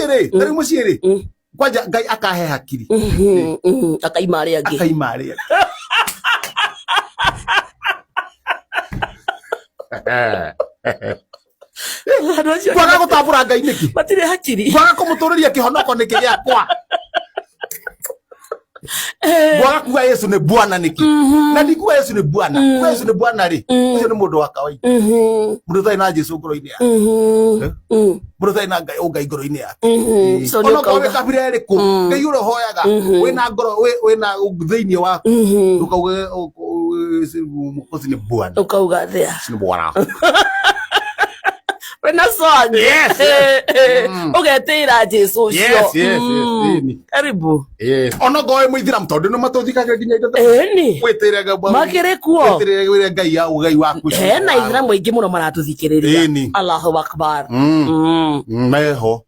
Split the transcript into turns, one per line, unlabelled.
Mũciĩ rĩ, ta rĩu mũciĩ rĩ, kwanja Ngai akahe hakiri.
Akaima arĩa angĩ.
Akaima arĩa.
Andũ acio
Kwaga gũtambũra Ngai nĩkĩ?
matirĩ hakiri.
Kwaga kũmũtũrĩria kĩhonoko nĩkĩ gĩakwa? Kwaga kuga Yesu nĩ Bwana nĩkĩ? Na ndikuga Yesu nĩ Bwana. Kuga Yesu nĩ Bwana rĩ, ũcio nĩ mũndũ wa kawaida. Mũndũ ũtarĩ na Jesu ngoro-inĩ yake. Mũndũ ũtarĩ na Ngai ũngai ngoro-inĩ yake.
So nĩ
Ona okorwo wĩ
ũkauga.
kabira ĩrĩkũ, Ngai ũrĩa ũhoyaga, wĩna ngoro wĩna thĩinĩ waku, ndũkauge Mwokozi nĩ Bwana.
Ũkauga atĩa?
Nĩ Bwana.
Wĩna swag.
Yes.
Ũgetĩĩra Jesu ũcio.
Yes, ĩni.
Karibu.
Yes. Ona okorwo wĩ mũithiramu tondũ nĩ matũthikaga nginya indo ta
Ĩni.
wĩtĩre
Makĩrĩ kuo.
wĩtĩre wĩre Ngai ya ũgai waku ũcio
Hena Aithiramu aingĩ mũno maratũthikĩrĩria.
Ĩni.
Allahu Akbar.
Meho.